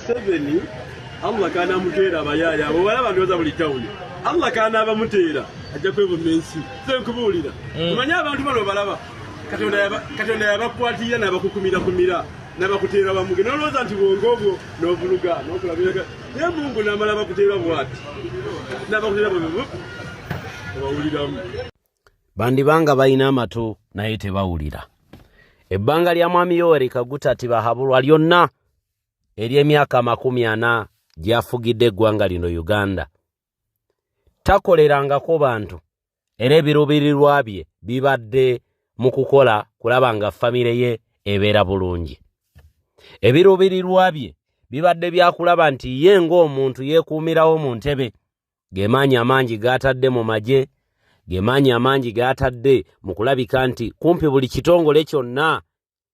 Museveni, Allah kanamuteera abayaaya abo balaba, ndowooza buli tawuni Allah kanaabamuteera, ajja kwevuma ensi. Se nkubuulira. Omanye abantu bano balaba, Katonda yabakwatirira n'abakukumira kumira n'abakuteera bamuge, nolowooza nti bwongo obwo n'obuluga n'okulabiraka, naye Mungu n'amala bakuteera bwati n'abakuteera bwe obawuliramu. Bandibanga balina amatu naye tebawulira. Ebbanga lya Mwami Yoweri Kaguta Tibahaburwa lyonna ery'emyaka 40 gy'afugidde eggwanga lino Uganda, takolerangako bantu, era ebiruubirirwa bye bibadde mu kukola kulaba nga famire ye ebeera bulungi. Ebiruubirirwa bye bibadde byakulaba nti ye ng'omuntu yeekuumirawo mu ntebe. Gemaanyi amangi g'atadde mu magye, gemaanyi amangi g'atadde mu kulabika nti kumpi buli kitongole kyonna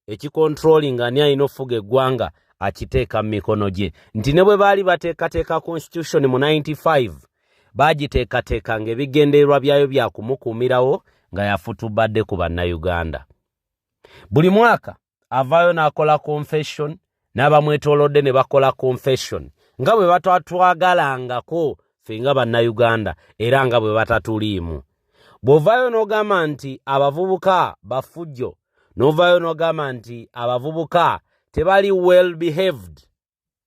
ekicontrolling ani alina okufuga eggwanga akiteeka mu mikono gye, nti ne bwe baali bateekateeka constitution mu 95, baagiteekateeka ng'ebigendererwa byayo bya kumukuumirawo nga yafutubadde ku Bannayuganda. Buli mwaka avaayo n'akola confession, n'abamwetoolodde ne bakola confession nga bwe batatwagalangako ffe nga Bannayuganda era nga bwe batatuliimu. Bw'ovaayo n'ogamba nti abavubuka bafujjo, n'ovaayo n'ogamba nti abavubuka tebali well behaved,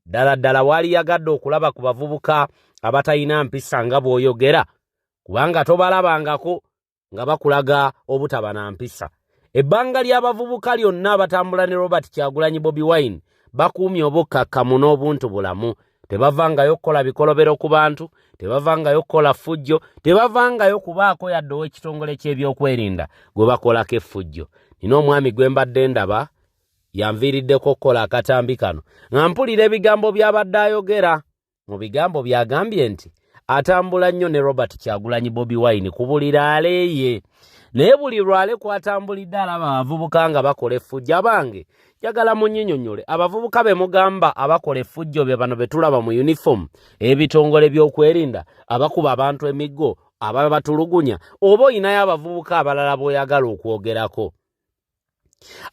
ddala ddala waaliyagadde okulaba ku bavubuka abatalina mpisa nga bw'oyogera, kubanga tobalabangako nga bakulaga obutaba na mpisa. Ebbanga ly'abavubuka lyonna abatambula ne Robert Kyagulanyi Bobi Wine bakuumye obukkakkamu n'obuntu bulamu. Tebavangayo kukola bikolobero ku bantu, tebavangayo kukola ffujjo, tebavangayo kubaako yadde ow'ekitongole ky'ebyokwerinda gwe bakolako effujjo. Nina omwami gwe mbadde ndaba yanviiriddeko okukola akatambi kano nga mpulira ebigambo by'abadde ayogera. Mu bigambo by'agambye nti atambula nnyo ne Robert Kyagulanyi Bobi Wine ku buli rally ye, naye buli rally kwatambulidde alaba abavubuka nga bakola effujjo. Abange, njagala munyinyonnyole, abavubuka be mugamba abakola effujjo be bano be tulaba mu uniform ebitongole by'okwerinda, abakuba abantu emiggo, ababatulugunya, oba oyinayo abavubuka abalala b'oyagala okwogerako?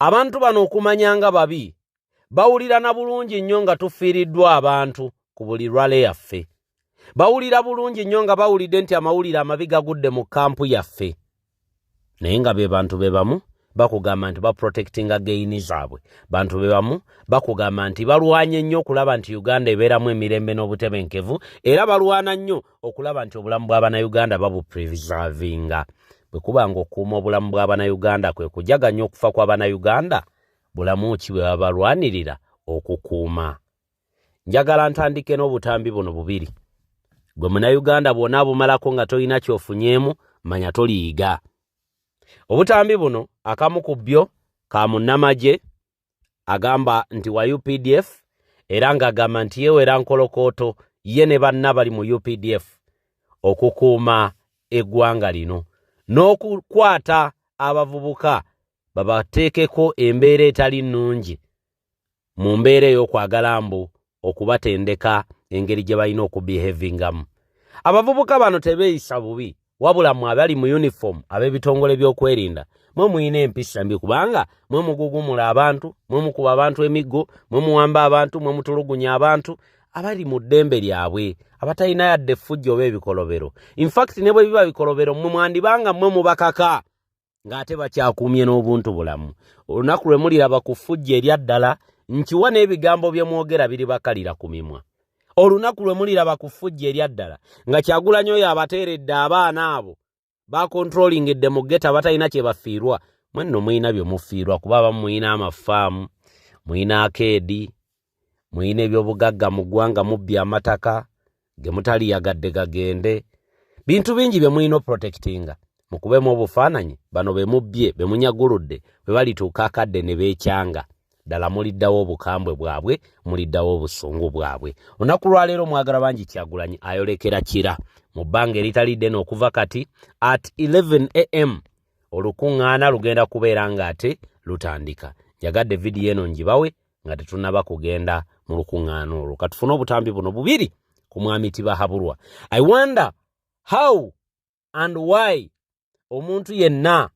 Abantu bano okumanya nga babi, bawulira na bulungi nnyo nga tufiiriddwa abantu ku buli rally yaffe. Bawulira bulungi nnyo nga bawulidde nti amawulire amabi gagudde mu kampu yaffe, naye nga be bantu be bamu bakugamba nti baprotectinga gain zaabwe. Bantu be bamu bakugamba nti balwanye nnyo okulaba nti Uganda ebeeramu emirembe n'obutebenkevu, era balwana nnyo okulaba nti obulamu bw'Abannayuganda babupreservinga. Bwe kuba nga okukuuma obulamu bw'Abannayuganda kwe kujaganya okufa kw'Abannayuganda, bulamu ki bwe babalwanirira okukuuma? Njagala ntandike n'obutambi buno bubiri. Gwe Munnayuganda, bw'ona bumalako nga tolina kyofunyeemu, manya toliyiga. Obutambi buno, akamu ku byo ka munnamagye agamba nti wa UPDF, era ng'agamba nti yeewera nkolokooto ye ne banna bali mu UPDF okukuuma eggwanga lino n'okukwata abavubuka babateekeko embeera etali nnungi, mu mbeera ey'okwagala mbu okubatendeka engeri gye balina okubehavingamu. Abavubuka bano tebeeyisa bubi, wabula mwe abali mu uniform ab'ebitongole by'okwerinda, mwe muyina empisa mbi, kubanga mwe mugugumula abantu, mwe mukuba abantu emiggo, mwe muwamba abantu, mwe mutulugunya abantu abali mu ddembe lyabwe, abatalina yadde effujjo oba ebikolobero. Infact, ne bwe biba bikolobero, mmwe mwandibanga mmwe mubakaka ng'ate bakyakuumye n'obuntu bulamu. Olunaku lwe muliraba ku ffujjo erya ddala, nkiwa n'ebigambo bye mwogera biribakalira ku mimwa. Olunaku lwe muliraba ku ffujjo erya ddala nga Kyagulanyi oyo abateeredde abaana abo bakontrolingidde mu ghetto abatalina kye bafiirwa, mwe nno mulina bye mufiirwa, kuba abamu mulina amafaamu, mulina akeedi, mulina ebyobugagga mu ggwanga, mubbye amataka ge mutaliyagadde gagende, bintu bingi bye mulina oprotectinga. Mukubemu obufaananyi bano be mubbye, be munyaguludde, bwe balituuka akadde ne beekyanga ddala, muliddawo obukambwe bwabwe, muliddawo obusungu bwabwe. Olunaku lwaleero, mwagala bangi, Kyagulanyi ayolekera Kira mu bbanga eritali ddene okuva kati. At 11 a.m. olukuŋŋaana lugenda kubeera ng'ate lutandika. Njagadde vidiyo eno ngibawe nga tetunnaba kugenda mu lukuŋŋaana olwo. Katufune obutambi buno bubiri ku Mwami Tibahaburwa. I wonder how and why omuntu yenna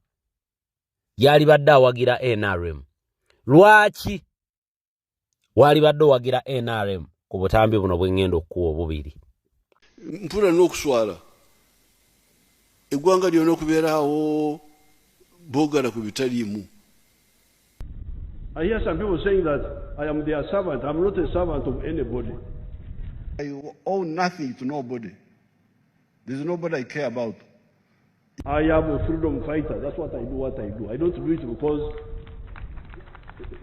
yalibadde awagira NRM. Lwaki walibadde owagira NRM? ku butambi buno bwe ŋŋenda okukuwa obubiri. Mpulira n'okuswala eggwanga lyona okubeera awo boogala ku bitaliimu. I hear some people saying that I am their servant. I'm not a servant of anybody. I owe nothing to nobody. There's nobody I care about. I am a freedom fighter. That's what I do, what I do. I don't do it because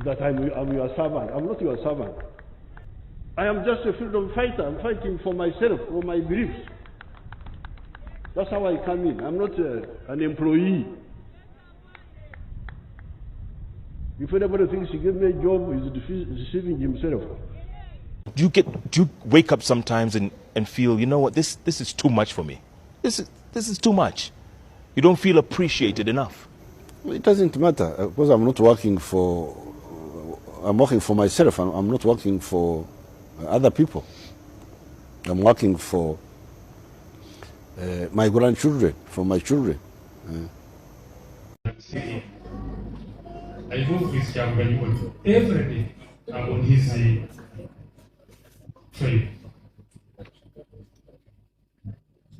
that I'm your servant. I'm not your servant. I am just a freedom fighter. I'm fighting for myself, for my beliefs. That's how I come in. I'm not an employee. If anybody thinks he gave me a job, he's deceiving himself. Do you wake up sometimes and feel, you know what, this is too much for me? This is too much. You don't feel appreciated enough. It doesn't matter because I'm not working for, I'm working for myself. I'm not working for other people. I'm working for my grandchildren, for my children. I move with Kyagulanyi every day. I'm on his trail.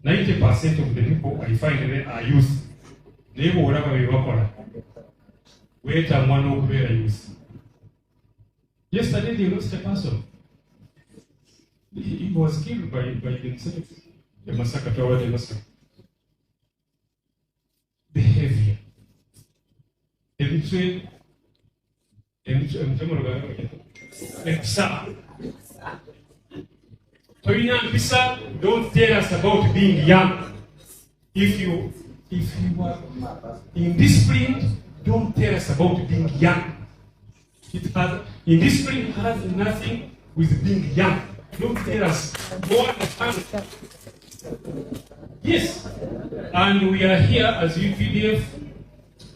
90% of the people I find there are youth. Naye bw'olaba bye bakola, weetamwa n'okubeera youth. Yesterday they lost a person. He was killed by themselves. The massacre, toward the massacre. Behavior. Emitwe, empisa. Toyina mpisa, don't tell us about being young. If you are indisciplined, don't tell us about being young. Indiscipline has nothing with being young. Don't tell us. Go and Yes. And we are here as UPDF.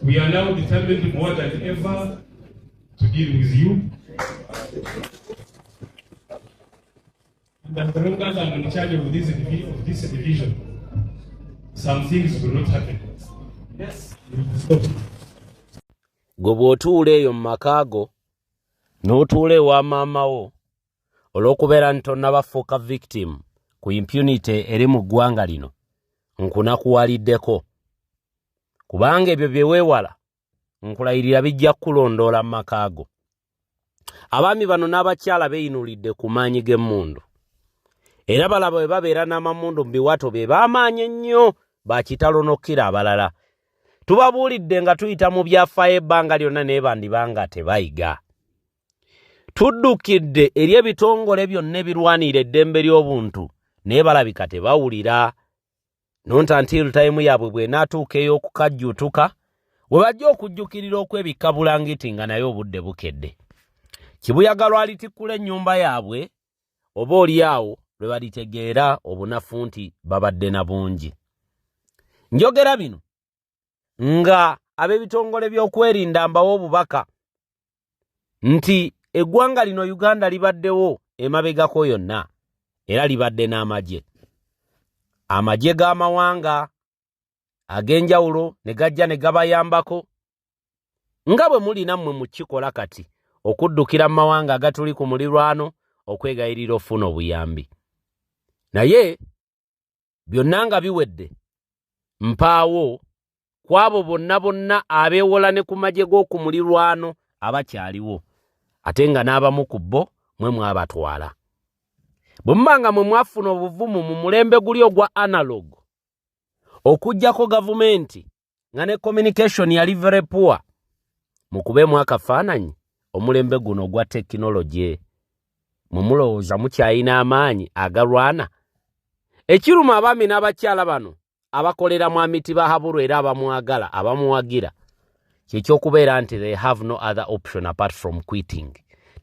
We are now determined more than ever to deal with you. And as long as I'm in charge of this division, some things will not happen. Yes. Gwe bw'otuula eyo mu maka go n'otuula ewa maama wo olw'okubeera nti tonnabafuuka victim ku impunity eri mu ggwanga lino, nkunakuwaliddeko. Kubanga ebyo bye weewala nkulayirira bijja kukulondoola mu maka go. Abaami bano n'abakyala beeyinulidde ku maanyi g'emmundu. Era balaba bwe babeera n'amammundu mu biwato bye baamaanyi ennyo bakitalo n'okkira abalala. Tubabuulidde nga tuyita mu byafaayo ebbanga lyonna naye bandibanga tebayiga. Tuddukidde eri ebitongole byonna ebirwanirira eddembe ly'obuntu naye balabika tebawulira. Not until time yaabwe bw'enaatuuka ey'okukajjuutuka we bajja okujjukirira okwebikka bulangiti nga naye obudde bukedde. Kibuyaga lwalitikkula ennyumba yaabwe oba oli awo lwe balitegeera obunafu nti babadde na bungi. Njogera bino nga ab'ebitongole by'okwerinda mbawa obubaka nti eggwanga lino Uganda libaddewo emabegako yonna era libadde n'amagye. Amagye g'amawanga ag'enjawulo ne gajja ne gabayambako nga bwe muli nammwe mu kikola kati okuddukira mu mawanga agatuli ku mulirwano okwegayirira ofuna obuyambi. Naye byonna nga biwedde mpaawo kwabo bonna bonna abeewola ne ku magye g'oku mulirwano abakyaliwo ate nga n'abamu ku bo mwe mwabatwala. Bwe muba nga mwe mwafuna obuvumu mu mulembe guli ogwa analog okuggyako gavumenti nga ne communication yali very poor, mukubemu akafaananyi omulembe guno ogwa tekinologi mwe mulowooza mukyalina amaanyi agalwana. Ekiruma abaami n'abakyala bano abakolera Mwami Tibahaburwa era abamwagala abamuwagira kyekyokubeera nti they have no other option apart from quitting.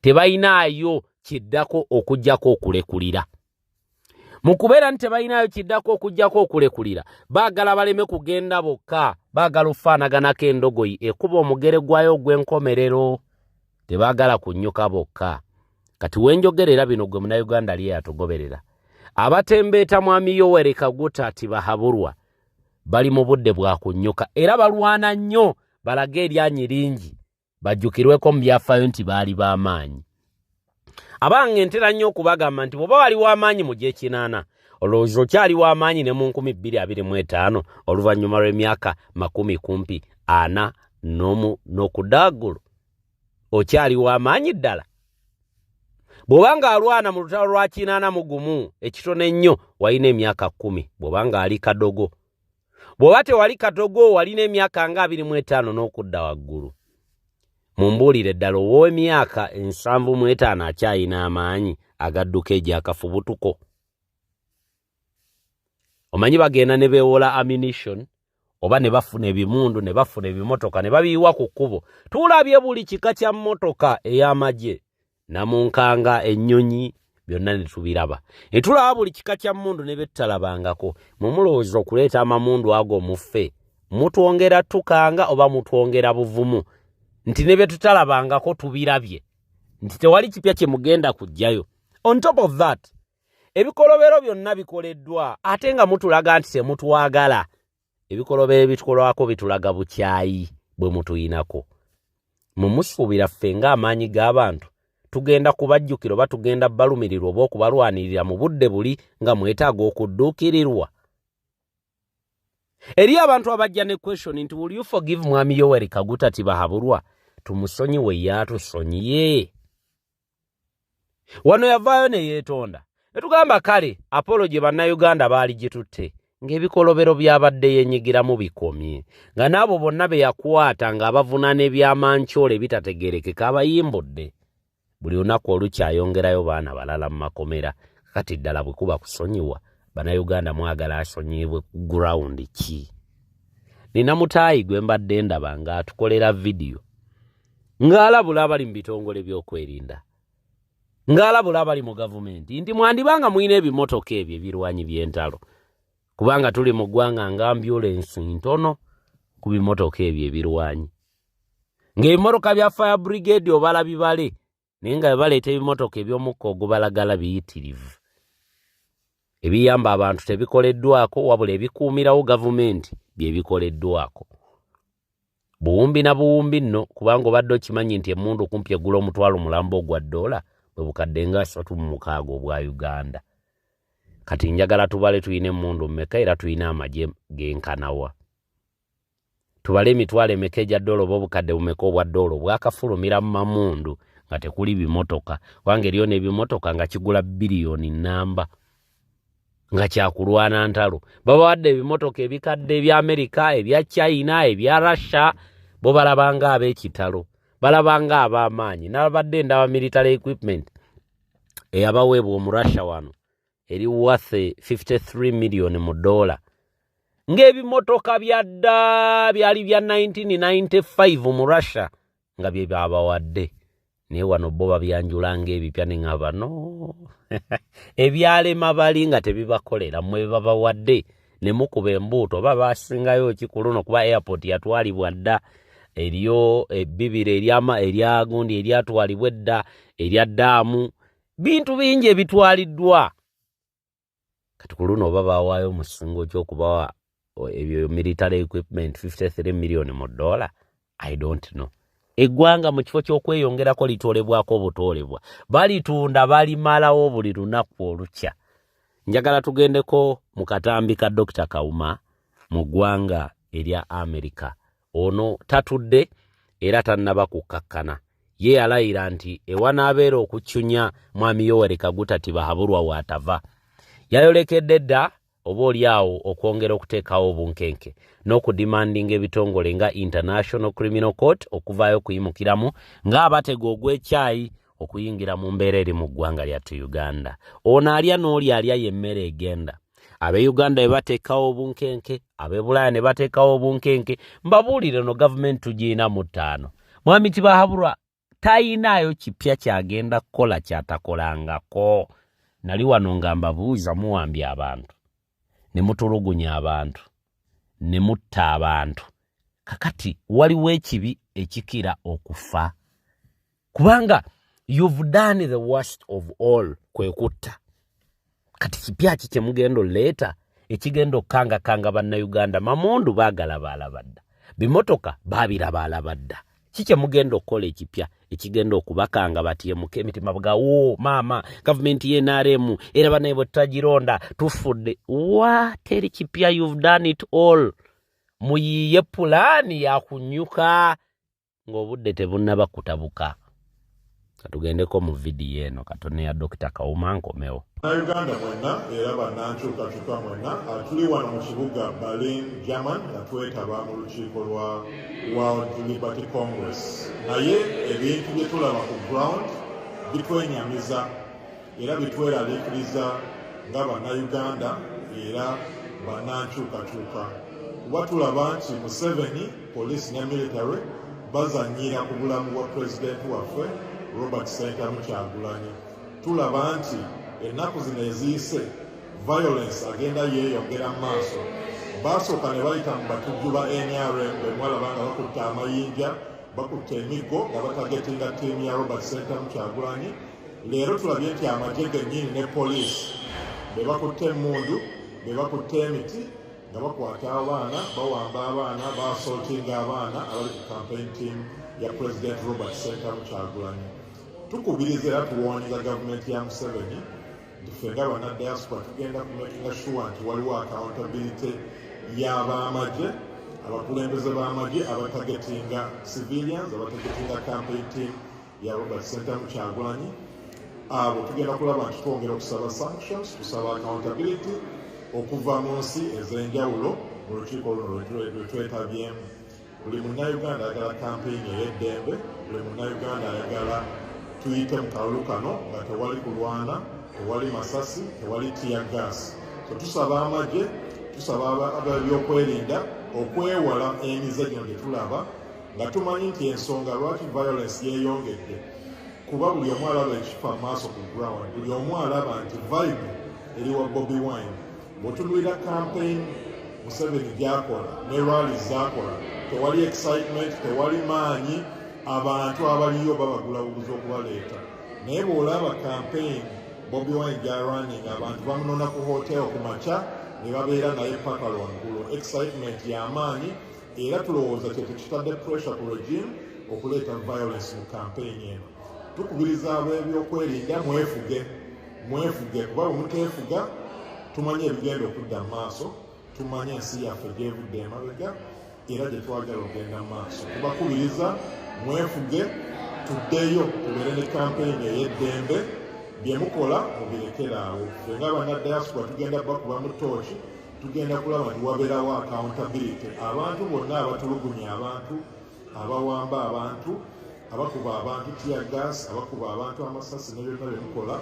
Tebayinaayo kiddako okuggyako okulekulira. Mu kubeera nti tebayinaayo kiddako okuggyako okulekulira, baagala baleme kugenda bokka, baagala okufaanaganako endogoyi ekuba omugere gwayo ogw'enkomerero. Tebaagala kunnyuka bokka. Kati wenjogerera bino gwe Munnayuganda ali eyatugoberera. Abatembeeta Mwami Yoweri Kaguta Tibahaburwa bali mu budde bwa kunnyuka era balwana nnyo balage eryanyi lingi bajjukirweko mu byafaayo nti baali b'amaanyi. Abange ntera nnyo okubagamba nti bw'oba wali w'amaanyi mu gy'ekinaana, olowooza okyali w'amaanyi ne mu 2025 oluvannyuma lw'emyaka makumi kumpi ana n'omu n'okudda waggulu? Okyali w'amaanyi ddala? Bw'oba ng'alwana mu lutalo lwa 81, ekitono ennyo walina emyaka 10 bw'oba ng'ali kadogo. Bw'oba tewali kadogo, walina emyaka nga 25 n'okudda waggulu. Mumbuulire ddala, ow'emyaka 75 akyayina amaanyi agadduka egyakafubutuko? Omanyi bagenda ne beewola ammunition oba ne bafuna ebimundu ne bafuna ebimotoka ne babiyiwa ku kkubo. Tulabye buli kika kya mmotoka ey'amagye, namunkanga, ennyonyi, byonna ne tubiraba, ne tulaba buli kika kya mmundu ne betutalabangako. Mumulowooza okuleeta amamundu ago muffe mutwongera tukanga oba mutwongera buvumu nti ne betutalabangako tubirabye, nti tewali kipya kye mugenda kujjayo? On top of that, ebikolobero byonna bikoleddwa ate nga mutulaga nti temutwagala. Ebikolobero ebitukolwako bitulaga bukyayi bwe mutuyinako. Mumusuubira ffe ng'amaanyi g'abantu tugenda kubajjukira oba tugenda balumirirwa oba okubalwanirira mu budde buli nga mwetaaga okudduukirirwa? Eri abantu abajja ne question nti, "Will you forgive Mwami Yoweri Kaguta Tibahaburwa?" Tumusonyiwe yaatusonyiye. Wano yavaayo ne yeetonda, ne tugamba kale apology Bannayuganda baali gitutte ng'ebikolobero byabadde yenyigiramu bikomye, nga n'abo bonna be yakwata ng'abavunaana ebyamankyole ebitategeerekeka abayimbudde. Buli lunaku olukyayongerayo baana balala mu makomera. Kati ddala bwe kuba kusonyiwa, Bannayuganda mwagala asonyiyibwe ku ground ki? Nina mutaayi gwe mbadde ndaba ng'atukolera vidiyo ng'alabula abali mu bitongole by'okwerinda, ng'alabula abali mu gavumenti nti mwandibanga mulina ebimotoka ebyo ebirwanyi by'entalo, kubanga tuli mu ggwanga nga ambulensi ntono ku bimotoka ebyo ebirwanyi, ng'ebimotoka bya fire brigade obala bibale, naye nga bwe baleeta ebimotoka eby'omukka ogubalagala biyitirivu. Ebiyamba abantu tebikoleddwako, wabula ebikuumirawo gavumenti bye bikoleddwako buwumbi na buwumbi nno, kubanga obadde okimanyi nti emmundu kumpi egula 500,000 ogwa ddoola, bwe bukadde nga 36 obwa Uganda. Kati njagala tubale tulina emmundu mmeka era tulina amagye genkanawa. Tubale emitwalo emeka egya ddoola oba obukadde bumeka obwa ddoola obwakafulumira mu mamundu nga tekuli bimotoka, kubanga eriyo n'ebimotoka nga kigula biliyoni namba nga kyakulwana ntalo. Babawadde ebimotoka ebikadde ebya Amerika, ebya China, ebya Russia. Bo balabanga ab'ekitalo, balabanga ab'amaanyi. Nabadde ndaba military equipment eyabaweebwa Omurussia wano eri worth 53 million mu dollar, ng'ebimotoka bya dda byali bya 1995 mu Russia nga bye babawadde, naye wano bo babyanjula ng'ebipya. Ne ŋŋamba no, ebyalema bali nga tebibakolera, mmwe babawadde ne mukuba embuuto. Oba basingayo ki ku luno? Kuba airport yatwalibwa dda, eriyo ebbibiro eryama eryagundi eryatwalibwa edda, erya ddaamu, bintu bingi ebitwaliddwa. Kati ku luno oba bawaayo omusingo ky'okubawa ebyo military equipment 53 million mu dollar? I don't know. Eggwanga mu kifo ky'okweyongerako litoolebwako obutoolebwa, balitunda, balimalawo buli lunaku olukya. Njagala tugendeko mu katambi ka Dr Kawuma mu ggwanga erya Amerika. Ono tatudde era tannaba kukkakkana. Ye yalayira nti ewanaabeera okucunya Mwami Yoweri Kaguta Tibahaburwa waatava. Yayolekedde dda oba oli awo okwongera okuteekawo obunkenke n'okudemandinga ebitongole nga International Criminal Court okuvaayo okuyimukiramu ng'abatega ogw'ekyayi okuyingira mu mbeera eri mu ggwanga lyattu Uganda. Ono alya n'oli alya yemmere egenda. Ab'e Uganda bwe bateekawo obunkenke, ab'e Bulaaya ne bateekawo obunkenke. Mbabuulire no, gavumenti tugiina mu ttaano. Mwami Tibahaburwa tayinaayo kipya kyagenda kukola kyatakolangako. Nali wano nga mbabuuza, muwambye abantu ne mutulugunya abantu ne mutta abantu, kakati waliwo ekibi ekikira okufa? Kubanga you've done the worst of all, kwe kutta. Kati kipya ki kyemugenda oleeta ekigenda okukangakanga Bannayuganda? Mamundu baagala baalaba dda, bimotoka baabiraba alaba dda. Ki kye mugenda okukola ekipya ekigenda okubakanga batyemuke emitima bgawo maama gavumenti ye NRM era banaye bwe tutagironda tufudde wa teri kipya. You've done it all. Muyiiye pulaani yakunyuka ng'obudde tebunnaba kutabuka. Katugendeko mu vidiyo eno katono ya Dokita Kawuma nkomewo. Bannayuganda mwenna era bannankyukakyuka mwenna, tuli wano mu kibuga Berlin, German, nga twetaba mu lukiiko lwa World Liberty Congress, naye ebintu bye tulaba ku ground bitwenyamiza era bitweraliikiriza nga Bannayuganda era bannankyukakyuka, kuba tulaba nti Museveni, poliisi ne military bazanyira ku bulamu bwa pulezidenti waffe Robert Ssentamu Kyagulanyi. Tulaba nti ennaku zino eziyise violence agenda yeeyongera mu maaso. Basooka ne bayita mu batujju ba NRM bemwalaba nga bakutte amayinja, bakutte emiggo nga batargetinga ttiimu ya Robert Ssentamu Kyagulanyi. Leero tulabye nti amagye gennyini ne poliisi be bakutte emmundu, be bakutte emiti nga bakwata abaana, bawamba abaana, baassaultinga abaana abali ku campaign team ya President Robert Ssentamu Kyagulanyi. Tukubiriza era tuwarninga gavumenti ya Museveni nti ffe nga bannadiaspora tugenda kumakinga sure nti waliwo accountability y'abamagye, abakulembeze b'amagye abatargetinga civilians, abatargetinga campaign team ya Robert Ssentamu Kyagulanyi. Abo tugenda kulaba nti twongera okusaba sanctions, tusaba accountability okuva mu nsi ez'enjawulo mu lukiiko luno lwe twetabyemu. Buli Munnayuganda ayagala campaign ey'eddembe, buli Munnayuganda ayagala tuyite mu kalulu kano nga tewali kulwana, tewali masasi, tewali tear gas. So tusaba amagye, tusaba ab'ebyokwerinda okwewala emize gino gye tulaba, nga tumanyi nti ensonga lwaki violence yeeyongedde kuba buli omu alaba ekifa maaso ku ground. Buli omu alaba nti vibe eri wa Bobi Wine. Bw'otunuulira campaign Museveni gyakola ne rally zakola, tewali excitement, tewali maanyi. Abantu abaliyo babagula buguzi okubaleeta, naye bw'olaba campaign Bobi Wine gyarunning, abantu bamunona ku hotel ku makya ne babeera naye paka lwaggulo. Excitement y'amaanyi, era tulowooza kye tekitadde pressure ku regime okuleeta violence mu campaign eno. Tukubiriza ab'ebyokwerinda, mwefuge, mwefuge, kuba bwe muteefuga tumanye ebigenda okudda mu maaso. Tumanye ensi yaffe gyevudde emabega era gye twagala okugenda mu maaso. Tubakubiriza mwefuge, tuddeyo tubeere ne campaign ey'eddembe. Bye mukola mubirekeraawo. Ffe nga bannadiaspora tugenda bakuba mu tooki, tugenda kulaba nti wabeerawo accountability. Abantu bonna abatulugunya abantu, abawamba abantu, abakuba abantu tear gas, abakuba abantu amasasi ne byonna byemukola,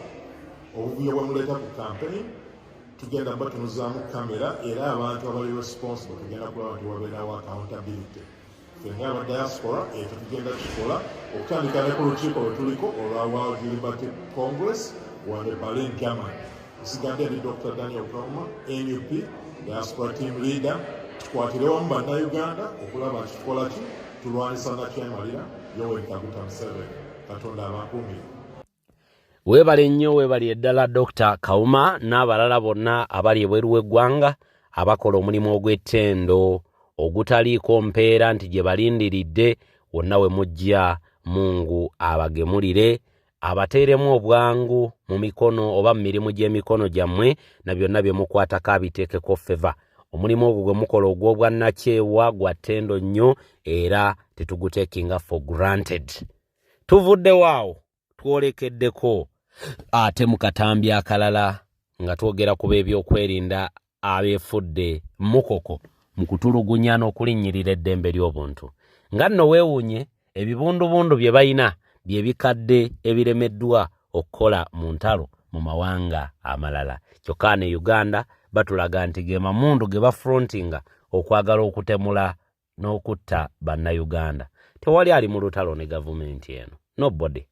obuvuyo bwe muleeta ku campaign, tugenda batunuzaamu kamera era abantu abali responsible tugenda kulaba nti wabeerawo accountability. Ffe nga aba diaspora ekyo tugenda kikola okutandika ne ku lukiiko lwe tuliko olwa World Liberty Congress wano e Berlin, Germany. Nsigadde ndi Dr Daniel Kauma, NUP diaspora team leader. Tukwatire wamu Bannayuganda okulaba nti tukola ki, tulwanisa nakyemalira Yoweri Kaguta Museveni. Katonda abakuumire. Weebale nnyo, weebali eddala Dr Kawuma n'abalala bonna abali ebweru w'eggwanga abakola omulimu ogw'ettendo ogutaliiko mpeera nti gye balindiridde. Wonna we mujja, Mungu abagemulire, abateeremu obwangu mu mikono oba mu mirimu gy'emikono gyammwe, na byonna bye mukwatako abiteekeko favour. Omulimu ogwo gwe mukola ogw'obwannakyewa gwa ttendo nnyo era tetugutekinga for granted. Tuvuddewo awo, twolekeddeko ate mu katambi akalala nga twogera ku b'ebyokwerinda abeefudde mukoko mu kutulugunya n'okulinnyirira eddembe ly'obuntu, nga nno weewuunye ebibundubundu bye balina bye bikadde ebiremeddwa okukola mu ntalo mu mawanga amalala, kyokka ne Uganda batulaga nti ge mamundu ge bafrontinga okwagala okutemula n'okutta Bannayuganda. Tewali ali mu lutalo ne gavumenti eno, nobody.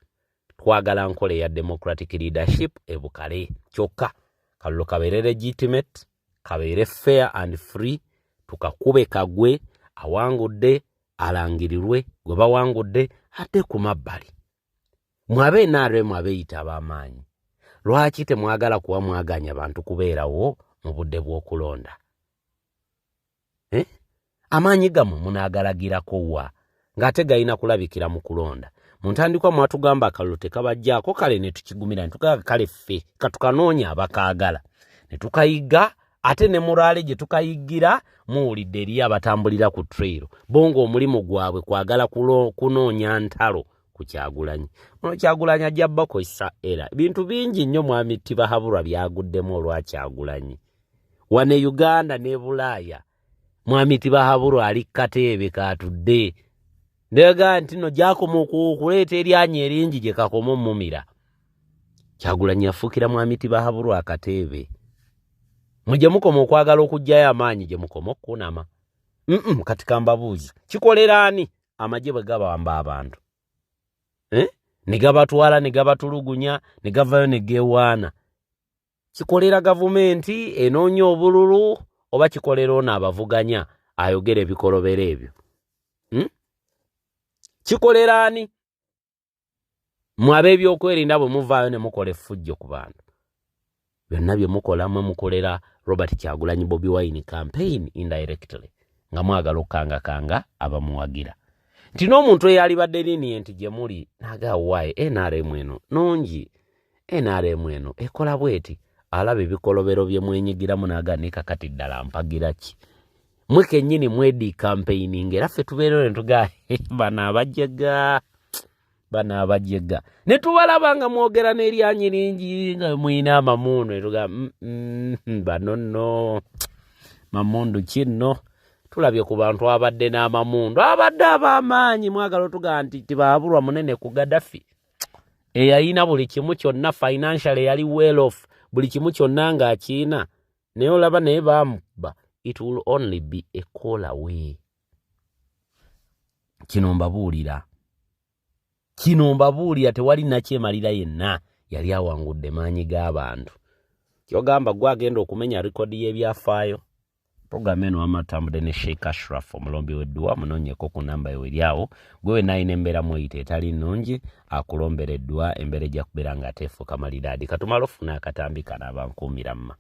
Twagala nkola eya democratic leadership ebukale, kyokka kalulu kabeere legitimate, kabeere fair and free, tukakube kagwe, awangudde alangirirwe, gwe bawangudde ate ku mabbali. Mwabe NRM abeeyita ab'amaanyi, lwaki temwagala kuwa mwaganya bantu kubeerawo mu budde bw'okulonda, eh? Amaanyi gammwe munaagalagirako wa? Ng'ate galina kulabikira mu kulonda. Mu ntandikwa mwatugamba akalulu tekabajjaako, kale ne tukigumira ne tukaga kale ffe katukanoonya abakaagala ne tukayiga, ate ne muraale gye tukayigira muwulidde eri abatambulira ku trail bo ng'omulimu gwabwe kwagala kunoonya ntalo ku Kyagulanyi. Ono Kyagulanyi ajja bakozesa era bintu bingi nnyo Mwami Tibahaburwa byaguddemu olwa Kyagulanyi. Wano e Uganda ne Bulaaya Mwami Tibahaburwa ali kateebe katudde. Ndega nti no gyakoma okuleeta eryanyi eringi gye kakoma omumira. Kyagulanyi yafuukira Mwami Tibahaburwa akateebe. Mwe gye mukoma okwagala okuggyayo amaanyi gye mukoma okukunama. Kati kambabuuzi, kikolera ani amagye bwe gabamba abantu? Ne gabatwala ne gabatulugunya ne gavayo ne geewaana. Kikolera gavumenti enoonya obululu oba kikolera ono abavuganya ayogera ebikolobero ebyo? Kikolera ani? Mwe ab'ebyokwerinda bwe muvaayo ne mukola effujjo ku bantu, byonna bye mukola mwe mukolera Robert Kyagulanyi Bobi Wine campaign indirectly, nga mwagala okukangakanga abamuwagira. Nti n'omuntu eyalibadde lenient gye muli n'agaa waaye NRM eno nungi, NRM eno ekola bweti, alaba ebikolobero bye mwenyigiramu n'agaa ne kakati ddala mpagira ki? Mwe kennyini mwedi campaigning era ffe tubeereyo ne tugaa bano abajega, bano abajega. Ne tubalaba nga mwogera n'eryanyi lingi nga mulina amamundu ne tugaa bano nno mamundu ki nno? Tulabye ku bantu abadde n'amamundu abadde ab'amaanyi, mwagala otugaa nti Tibahaburwa munene ku Gaddafi eyalina buli kimu kyonna, financially yali well off, buli kimu kyonna ng'akiina, naye olaba naye baamukuba. It will only be a call away. Kino mbabuulira, kino mbabuulira, tewali nakyemalira yenna yali awangudde maanyi g'abantu. Kyogamba gwe agenda okumenya rekodi y'ebyafaayo. Programu eno wamatambudde ne Sheikh Ashraf omulombi w'edduwa, munoonyeko ku namba yo eri awo. Gwe wenna alina embeera mweyita etali nnungi, akulombera edduwa, embeera ejja kubeera ng'ate efuuka malidaadi. Katumale ofuna akatambi kano abankuumira mma.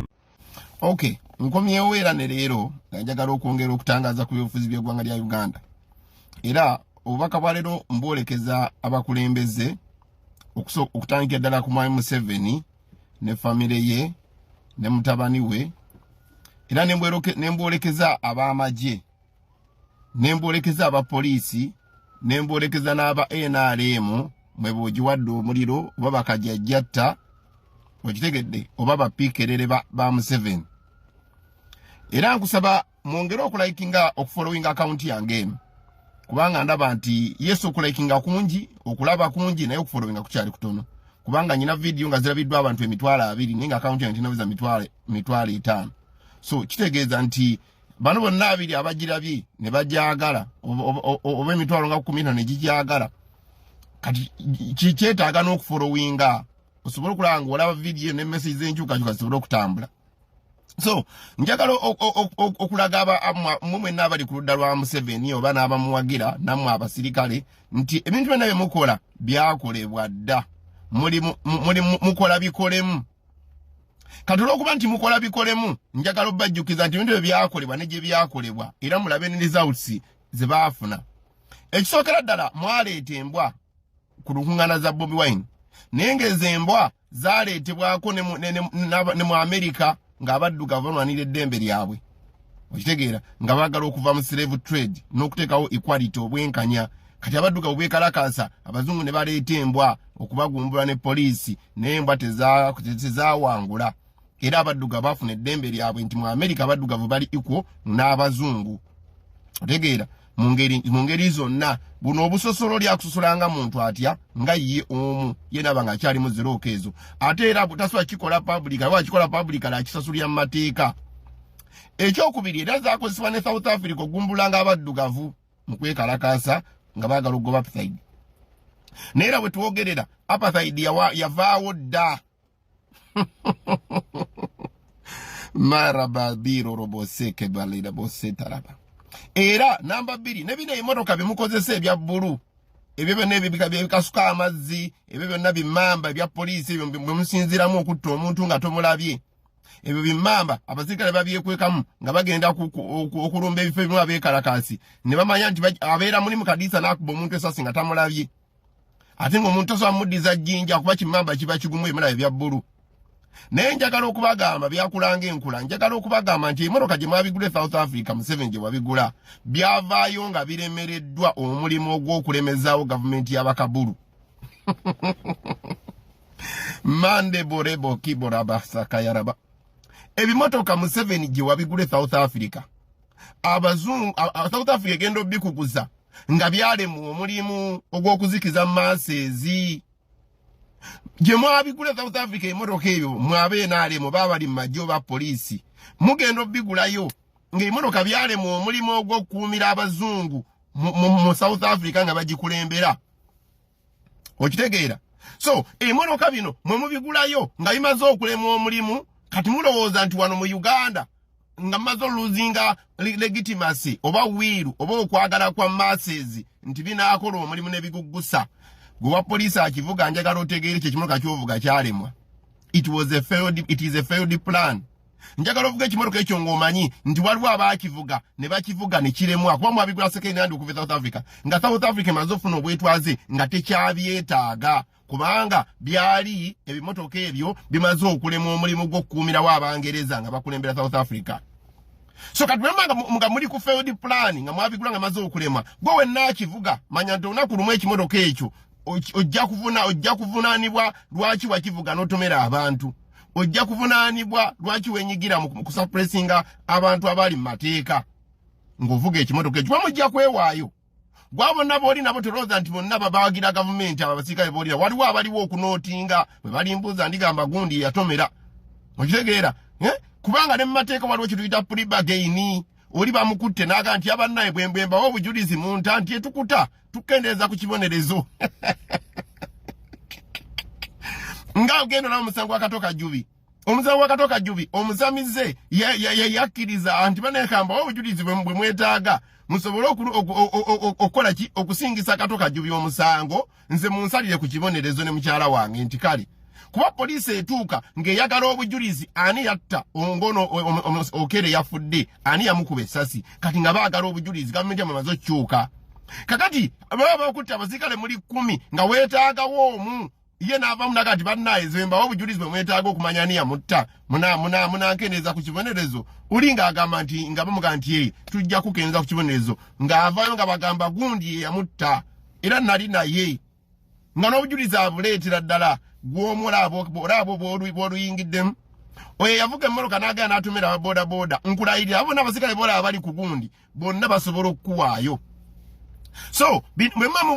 Okay, nkomyewo era ne leero nga njagala okwongera okutangaza ku byobufuzi by'eggwanga lya Uganda. Era obubaka bwa leero mbwolekeza abakulembeze okutandikira ddala ku Mwami Museveni ne famire ye ne mutabani we, era ne mbwolekeza ab'amagye, ne mbwolekeza abapoliisi, ne mbwolekeza n'aba NRM mwe bw'ogiwadde omuliro oba bakajjajjatta, okitegedde, oba bapiikerere ba Museveni. Era nkusaba mwongere okulikinga, okufollowinga akawunti yange eno, kubanga ndaba nti yesu okulikinga kungi, okulaba kungi, naye okufollowinga kukyali kutono, kubanga nyina vidiyo nga zirabiddwa abantu 20,000 naye nga akawunti yange tinaweza 500,000. So kitegeeza nti bano bonna abiri abagirabye ne bagyagala oba 150,000 ne gigyagala. Kati kyetaaga n'okufollowinga osobole okulaba ng'olaba vidiyo ne message z'enkyukakyuka zisobole okutambula. So njagala okulaga mmwe mwenna abali ku ludda lwa Museveni oba n'abamuwagira nammwe abasirikale nti ebintu byonna bye mukola byakolebwa dda, muli mukola bikolemu. Kati olw'okuba nti mukola bikolemu, njagala obbajjukiza nti ebintu ebyo byakolebwa ne gye byakolebwa, era mulabe ne results ze baafuna. Ekisookera ddala, mwaleeta embwa ku lukuŋŋaana za Bobi Wine, naye ng'ezo embwa zaaleetebwako ne mu Amerika ng'abaddugavu balwanira eddembe lyabwe, okitegeera, nga baagala okuva mu slave trade n'okuteekawo equality, obwenkanya. Kati abaddugavu beekalakaasa, abazungu ne baleeta embwa okubagumbula ne poliisi, naye embwa tezaawangula, era abaddugavu baafuna eddembe lyabwe nti mu Amerika abaddugavu bali equal n'abazungu, otegeera, mu ngeri zonna. Buno obusosolo lyakusosolanga muntu atya nga ye omu ye naba ng'akyali mu zirooka ezo, ate era tasobola kikola public, aba akikola public akisasulira mu mateeka. Ekyokubiri, era zakozesebwa ne South Africa ogumbulanga abaddugavu mu kwekalakaasa nga baagala okugoba apartheid, naye era bwe twogerera apartheid yavaawo dda. Marababiro roboseke balira bosetaraba. Era namba 2, ne bino ebimotoka byemukozesa ebya bbulu ebyo byonna ebibika byebikasuka amazzi, ebyo byonna bimamba ebya poliisi, ebyo bwe musinziiramu okutta omuntu nga tomulabye. Ebyo bimmamba abasirikale babyekwekamu nga bagenda okulumba ebifo ebimu abeekalakaasi ne bamanya nti abeera mulimu kadiisa n'akuba omuntu esasi nga tamulabye, ate ng'omuntu tosobola muddiza jjinja kuba kimmamba kiba kigumu ebimulabye bya bbulu. Naye njagala okubagamba byakulanga enkula, njagala okubagamba nti emmotoka gye mwabigula e South Africa, Museveni gye wabigula, byavaayo nga biremereddwa omulimu ogw'okulemezaawo gavumenti y'abakabulu. Mande borebo kiboraba sakayaraba. Ebimotoka Museveni gye wabigula e South Africa, abazungu South Africa egenda obikuguza nga byalemu omulimu ogw'okuzikiza maseezi. Gye mwabigula South Africa emmotoka eyo mwabe naalemu baba bali mu magye oba poliisi, mugenda obigulayo ng'emmotoka byalemu omulimu ogw'okukuumira abazungu mu South Africa nga bagikulembera. Okitegeera? So emmotoka bino mwe mubigulayo nga bimaze okulemwa omulimu. Kati mulowooza nti wano mu Uganda nga mumaze oluzinga legitimacy oba will oba okwagala kwa masses nti binaakola omulimu ne bigugusa. Gwe wa poliisi akivuga, njagala otegeere kye kimotoka ky'ovuga kyalemwa. It is a failed plan. Njagala ovuga ekimotoka ekyo ng'omanyi nti waliwo abaakivuga ne bakivuga ne kiremwa, kuba mwabigula second hand okuva e South Africa nga South Africa emaze ofuna obwetwaze nga tekyabyetaaga, kubanga byali ebimotoka ebyo bimaze okulemwa omulimu gw'okukuumirawo Abangereza nga bakulembera South Africa. So kati bwe nga muli ku failed plan, nga mwabigula nga maze okulemwa, gwe wenna akivuga manya nti olunaku lumu ekimotoka ekyo ojja kuvunaanibwa lwaki wakivuga n'otomera abantu, ojja kuvunaanibwa lwaki wenyigira mu kusuppressinga abantu abali mu mateeka ng'ovuga ekimotoka ekyo. Mujja kwewaayo gwa bonna booli nabo. Tolowooza nti bonna babawagira gavumenti. Abo abasirikale boolira, waliwo abaliwo okunootinga bwe balimbuuza ndigamba gundi yatomera. Okitegeera, eh? Kubanga ne mu mateeka waliwo kyetuyita plea bargain. Oli bamukutte n'aga nti abannaye bwembwembawo obujulizi munta nti etukuta tukendeeza ku kibonerezo. Nga ogenda olaba omusango gwa Kato Kajubi, omusango gwa Kato Kajubi, omusamize yakkiriza nti banekambawo obujulizi bwe mwetaaga musobole okukola ki, okusingisa Kato Kajubi omusango, nze munsalire ku kibonerezo ne mukyala wange. Nti kale, kuba poliisi etuuka ng'eyagala obujulizi ani yatta ongono Okere yafudde, ani yamukuba essasi. Kati nga baagala obujulizi, gavumenti yamaze okukyuka. Kakati baba bakutte abasirikale muli 10 nga weetaagawo omu, ye n'avaamu naga nti bannaye zembawo obujulizi bwe mwetaaga okumanya ani yamutta, munankendeeza ku kibonerezo. Uli ng'agamba nti nga bamugaa nti ye tujja kukendeeza ku kibonerezo, ng'avaayo nga bagamba gundi ye yamutta era nali naye, nga n'obujulizi abuleetera ddala gw'omulaba olaba bw'oluyingiddemu. Oyo yavuga emmotoka n'agenda n'atumira ababoodabooda, nkulayirira abo bonna abasirikale boolaba bali ku gundi bonna basobola okukuwaayo. So bwe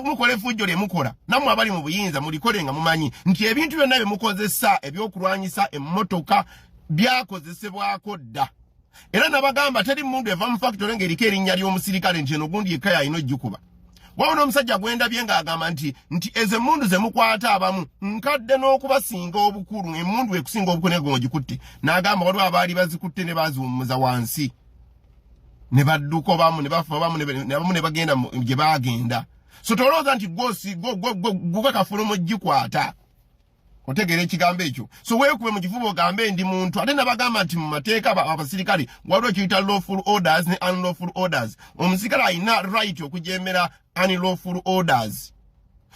mukola effujjo lye mukola, nammwe abali mu buyinza mulikole nga mumanyi nti ebintu byonna bye mukozesa ebyokulwanyisa, emmotoka byakozesebwako dda. Era nabagamba teri mundu eva mu factory ng'eriko erinnya ly'omusirikale nti eno gundi yekka yalina ojjukuba. Wabona omusajja gwendabye ng'agamba nti ezo emmundu ze mukwata abamu nkadde n'okubasinga obukulu, emmundu ekusinga obukulu naye gwe n'agamba waliwo abaali bazikutte ne baziwummuza wansi ne badduka obamu ne bafa obamu abamu ne bagenda gye baagenda. So tolowooza nti gwosi gwe kafulu mugikwata. Otegeera ekigambo ekyo? So weekube mu kifuba ogambe ndi muntu. Ate nabagamba nti mu mateeka abasirikale waliwo ekiyita lawful orders ne unlawful orders. Omusirikale alina right okujemera unlawful orders.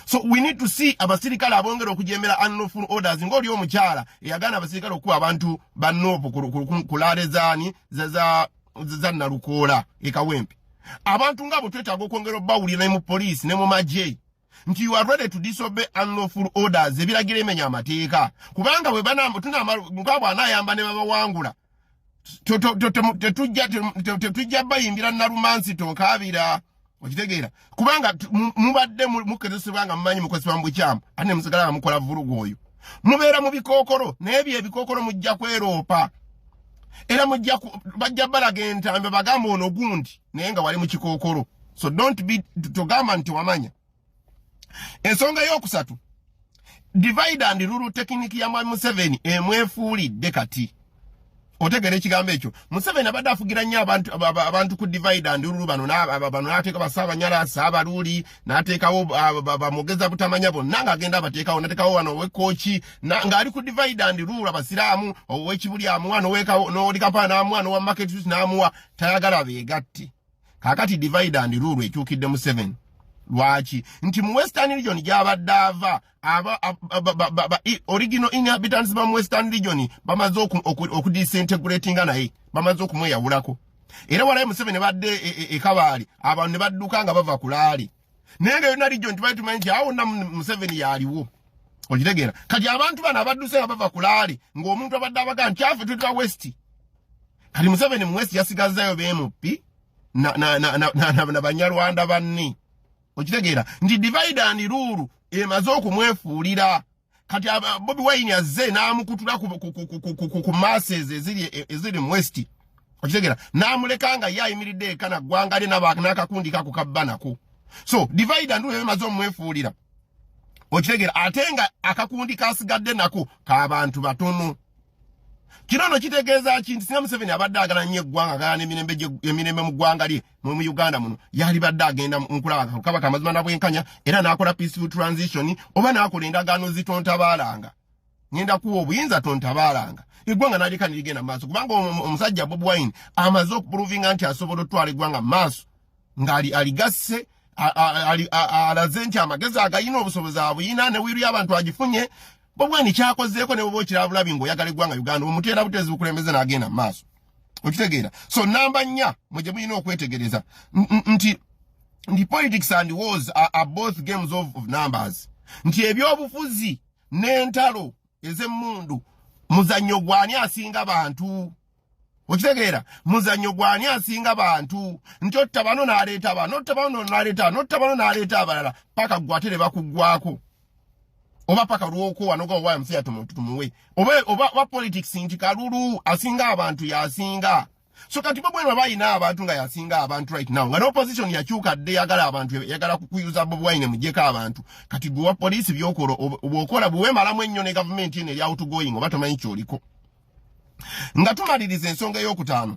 So we need to see abasirikale abongera okujemera unlawful orders, ng'oli omukyala eyagaana abasirikale okuba abantu bannoopu ku laale zaani za Nalukoola ekawempe. Abantu ngaabo twetaaga okwongera obbawulira ne mu poliisi ne mu magye nti you are ready to disobey unlawful orders, ebiragiro emenya amateeka, kubanga bwe nga bw'anaayamba ne babawangula tetujja bayimbira nalumansi tonkaabira. Okitegeera? Kubanga mubadde mukozesebwa nga mumanyi mukozesebwa mu bukyamu, ate ne musigala nga mukola vulugu. Oyo mubeera mu bikookolo, naye byo ebikookolo mujja kweroopa era bajja balaga entambe bagamba ono gundi naye nga wali mu kikookolo. So don't be, togamba nti wamanya. Ensonga eyokusatu, divide and rule technique ya Mwami Museveni emwefuulidde kati. Otegera ekigambo ekyo? Museveni abadde afugira nnyo abantu ku divide and rule. Bano bano n'ateeka Basaabanyala, Saabaluuli, n'ateekawo bamugeza butamanya bonna, ng'agenda abateekawo, n'ateekawo wano ow'Ekooki, ng'ali ku divide and rule. Abasiraamu, ow'Ekibuli amuwa, n'oli Kampala n'amuwa, n'owa Market Street n'amuwa, tayagala beegatte. Kaakati divide and rule ekyukidde Museveni. Lwaki? Nti mu Western Region gy'abadde ava, original inhabitants ba mu Western Region bamaze okudisintegratinga naye, bamaze okumweyawulako. Era walayo Museveni badde ekabaali, abantu ne badduka nga bava ku rally, naye nga yonna region tubali tumanyi nti awo wonna Museveni yaliwo. Okitegeera? Kati abantu bano abadduse nga bava ku rally, ng'omuntu abadde abagaa nti afe tuli ba West. Kati Museveni mu West yasigazzayo beemuppi na Banyarwanda banne. Okitegeera nti divide and rule emaze okumwefuulira? Kati Bobi Wine azze n'amukutula ku masses eziri mu West. Okitegeera? N'amuleka nga ye ayimiridde eka naggwanga lye n'akakundi kako kabba nako. So divide and rule emaze omwefuulira. Okitegeera? Ate nga akakundi kasigadde nako k'abantu batono. Kino no kitegeeza ki? Nti singa Museveni abadde agala nnyo eggwanga, agala n'emirembe mu ggwanga lye mu Uganda muno, yali badde agenda nkulaba kabaka amazima nabwenkanya, era n'akola peaceful transition, oba n'akola endagaano zitontabaalanga, ngenda kuwa obuyinza, tontabaalanga, eggwanga n'aleka nerigenda mu maaso. Kubanga omusajja Bobi Wine amaze okuprovinga nti asobola okutwala eggwanga mu maaso ng'aligasse, alaze nti amagezi agayina, obusobozi abuyina, ne will y'abantu agifunye. Bobi Wine kyakozeeko, ne bwoba okirabulabi ng'oyagala eggwanga Uganda, omuteera butezi bukulembeze n'agenda mu maaso. Okitegeera? So namba 4 mwe gye mulina okwetegereza nti politics and wars are both games of numbers, nti ebyobufuzi n'entalo ez'emmundu muzannyo gwani asinga bantu. Okitegeera? Muzannyo gwani asinga bantu, nti otta bano n'aleeta bano, otta bano n'aleeta bano, otta bano n'aleeta abalala, paka gwe ate ne bakuggwako, oba paka lwokowa noga owa musajja tumuwe, oba politics nti kalulu asinga abantu yasinga. So kati Bobi Wine bayina abantu nga yasinga abantu right now, nga n'opposition yakyuka dde, yagala abantu, yagala kukuyuza Bobi Wine muggyeko abantu. Kati gwe wa poliisi, byokola bw'okola bwemalamu ennyo ne gavumenti eno eri outgoing, oba tomanyi kyoliko. Nga tumaliriza ensonga ey'okutaano,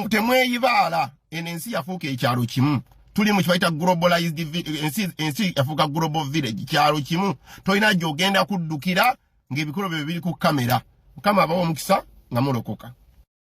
temweyibaala. Eno ensi yafuuka ekyalo kimu. Tuli mu kibayita globalized, ensi yafuuka global village, kyalo kimu. Tolina gy'ogenda kuddukira ng'ebikolo bye biri ku kamera. Mukama abawa omukisa nga mulokoka.